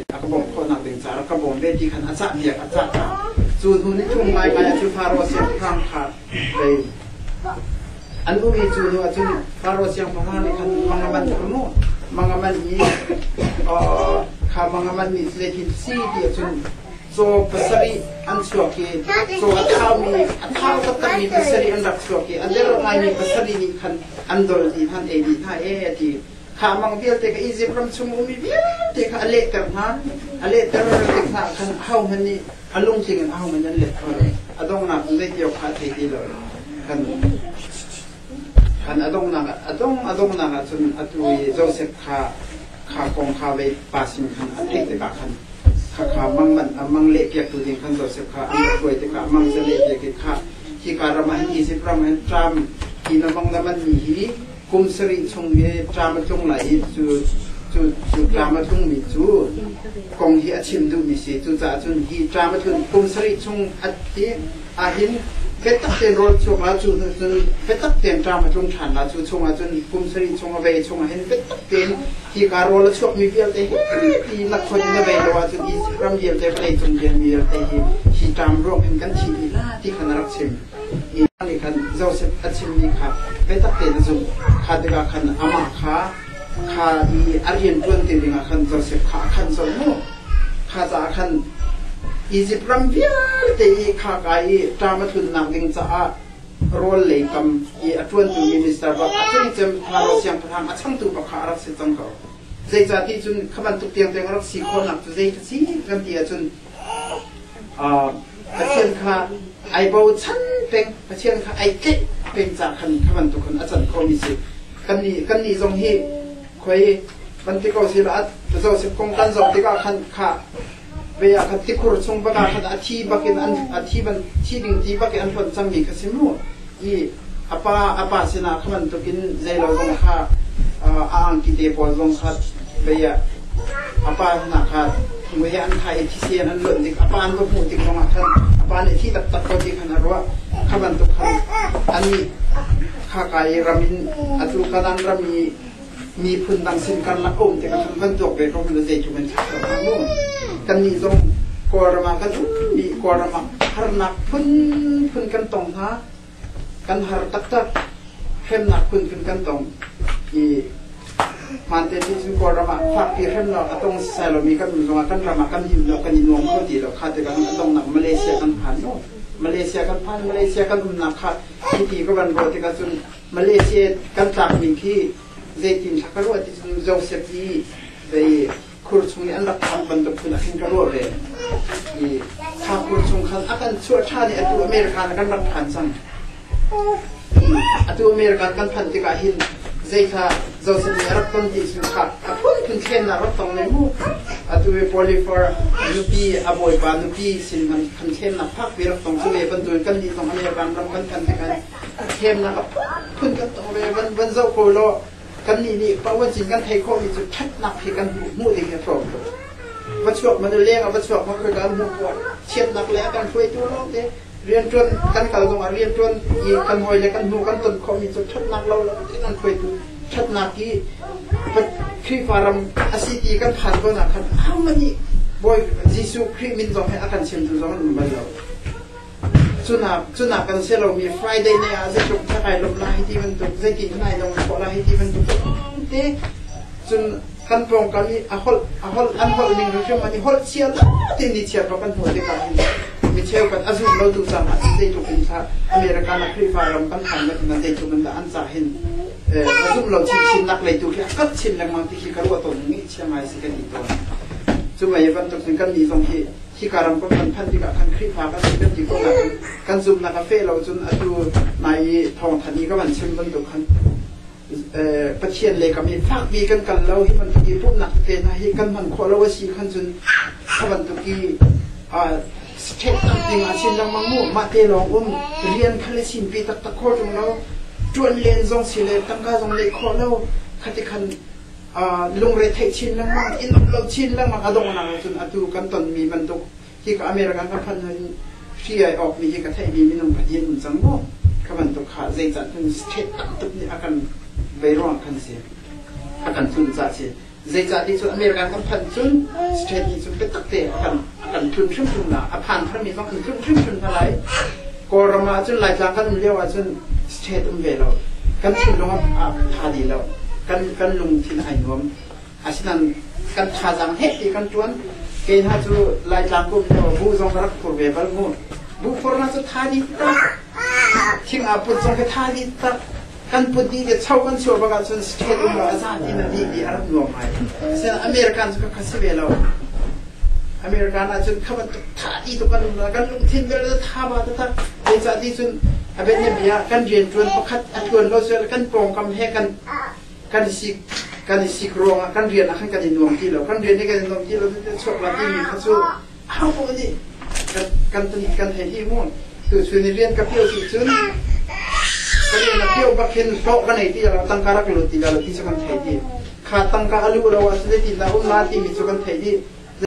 A ka bawmh khawhnak ding caah rak ka bawm ve ti khan a cahpiak, a cah ta. Cu hnu ni thum ngaingai ah cu Faro siangpahrang kha pei an um i cu hnu ah cun Faro siangpahrang nih khan mang a manh kha mu, mang a manh i kha mang a manh mi zeitin si ti ahcun caw pasarih an chuak i caw a thaumi a thau taktakmi pasarih an rak chuak i a der ngaimi pasarih nih khan an dol dih hna, an ei dih hna ee a ti. Kha mang vialte kha Izipt ram chung ummi vialte kha a lehter hna. A lehter tik hna khan ahohmanh nih a lungtling in ahohmanh an let kho lo. A donghnak zeitiawk kha a thei ti lo. Kan kan a donghnak a dong a donghnak ah cun atu i Joseph kha kha kong kha vei pa sin khan a theih tikah khan kha kha mang man a mang lehpiaktu ding khan Joseph kha an rak hruai tikah mang cu lehpiak i kha hika ram ah hin Izipt ram ah hin ṭam hi na mang na manmi hi kum sarih chung hi ṭam a tlung lai i cu cu cu ṭam a tlungmi cu kong hi a chim duhmi si. Cucaah cun hi ṭam a tlun kum sarih chung a ti ahhin biatak tein rawl chuak la, cu hnu cun biatak tein ṭam a tlung ṭhan la. Cu chungah cun kum sarih chung a vei chungah hin biatak tein hi ka rawl a chuakmi vialte he ti lakhon in a vei lo ahcun Izipt ram vialte, vawlei cung vialte hi hi ṭam ruang hin kan thi dih la ti khan a rak chim. Nih khan Josef a chimmi kha biatak tein a zumh. Kha tikah khan amah kha kha i a rian ṭuan te dingah khan Josef kha a khan colh mu. Kha caah khan Izipt ram vialte i kha ka i ṭam a tlunnak ding caah rawl lei kam i a ṭuantu minister bak, a cungcem Faro siangpahrang a changtu bak kha a rak si cang ko. Zeicahti cun kha bantuk tiangtiang a rak si khawhnak cu zei si kan ti ahcun Pathian kha ai bochan peng, Pathian kha ai tlaih peng ca khan kha bantuk khan a can khomi si. Kannih zong hi khoi kan ti ko sila Joseph kong kan zoh tikah khan kha ve ah khan tikhur chung bak ah khan a thi bak in an a thi ban thi ding ti bak in an hlonh cangmi kha si mu. I a pa sinah kha bantukin zeilo zong kha a angki te pawl zong kha vei ah a pa sinah kha mui he an thai i thisen an luanh tik, a pa an va hmuh tik zongah khan a pa nih thi taktak ko ti khan a ruah. Kha bantuk khan annih kha ka i ram in atu Kanan ram i miphun dang sin karlak a um tikah khan van tuak ve ko hmanh zeitluk in ṭhat hnga mu. Kannih zong Kawlram ah kan ummi, Kawlram ah harnak phunphun kan tong hna. Kan har taktak. Hremnak phunphun kan tong i hmaan te ti cu Kawlram ah fakpi hremnak a tong sai lomi kan um zongah kan ram ah kan him lo, kan i nuam kho ti lo. Kha tikah a donghnak Malaysia kan phan mu. Malaysia kan phan, Malaysia kan umnak kha hiti ka van ruah tikah cun Malaysia kan tlakmi khi zeitin thla ka ruah ti cun Joseph i vei khur chung i an rak thlak bantuk phun ah khin ka ruah ve. I kha khur chung khan a kan chuah ṭhan i atu America na kan rak phan cang. I atu American kan phanh tikah hin zei kha Joseph nih a rak ton ti cu kha a phunphun thlennak rak tong le mu. Atu i Potiphar nupi, a bawipa nupi sin man khan thlennak phakpi rak tong cu ve bantukin kan nih zong American ram kan phanh tikah thlemnak a phun kan tong ve. Van zoh ko law, kannih nih Pawan cin kan thei khawhmi cu ṭhatnak hi kan hmuh ding hi a tlawm tuk. Va chuak man leng ah va chuak ma khoi kan hmuh puan chiatnak le a kan hruaitu lawngte rianṭuan kan kal zongah rianṭuan i kan hawi le kan hnu kan ton khawhmi cu ṭhatnak lo lo te kan hruaitu ṭhatnak hi Khrihfa ram a si ti kan phan ko nak khan ahohmanh nih Bawi Jesuh Khrih min zong he a kan chimtu zong an um bal lo. Cunak kan si lomi Friday ni ah zeitluk thlakai lawmh lai ti bantuk, zeitin thanai lawmh khawh lai ti bantuk te cun kan pawngkam i a holh a holh an holh ning hrim an i holh chia te ni chia bak kan hmuh tikah hin mi cheu kan a zum lo tu caah zeitluk in thla America na Khrihfa ram kan phan mat na zeitluk in dah an ca hin a zum lo chin chin nak lei tu khi a kat chin lengmang ti khi ka ruah tawn ngi chia ngai si kan ti tawn. Cu mei bantuk cun kan nih zong hi hika ram kan kan phanh tikah khan Khrihfa kan si kan ti ko nain kan zumhnak a feh lo cun atu nai i thawngthanh i ka van chim bantuk khan Pathian le kam i fakpi kan kal lo, hi bantuk i pumhnak tete hna hi kan hman khawh lo a si khan cun kha bantuk i ṭhennak ding ah chin lengmang mu. Mah te lawng um rian kha le sinpi taktak khawh ṭung lo, ṭuan len zong si le tangka zong leh khawh lo khati khan lungre theih chin lengmang, in um lo chin lengmang. A donghnak ah cun atu kan tonmi bantuk hi ka America kan phanh hin hri ai awkmi hi ka theihmi minung pahnih an um cang mu. Kha bantuk kha zeicah cun state tam tuk nih a kan vei ruang khan si, a kan tlun ca si. Zeicah ti cun American kan phanh cun state nih cun biatak te a kan a kan tlun hrimhrim la. A phan tharmi zong an tlun hrimhrim hna lai. Kawlram ah cun Laitlang kan um lio ah cun state um ve lo. Kan thinlung ah tha di lo. Kan kan lungthin ai nuam. Asinain kan thazaang heh ti kan ṭuan. Kei hna cu Laitlang kum lio bu zong ka rak phur ve bal mu. Bu phur na cu tha di tak. Thing aa put zong khi tha di tak. Kan put dih le cho kan chuah bak ahcun state um lo a za ti na dih di a rak nuam ngai. Asinain American cu ka kha si ve lo. American ahcun kha bantuk tha di tuk kan um lo. Kan lungthin vialte tha ba taktak. Zeicah ti cun a bianabia kan rianṭuan pakhat a tluan lo cu kan pawngkam he kan kan sik kan i sik ruangah kan rian ah khan kan i nuam ti lo. Kan rian i kan i nuam ti lo cu chuak la timi kha cu aho nih kan kan kan thei dih mu. Tuchun i rian ka pio ti cun ka rian a pio bak hin hlawh ka nei ti lo, tangka rak lut ti lo ti cu kan thei dih. Kha tangka a luh lo ah cun zeitindah um la timi cu kan thei dih.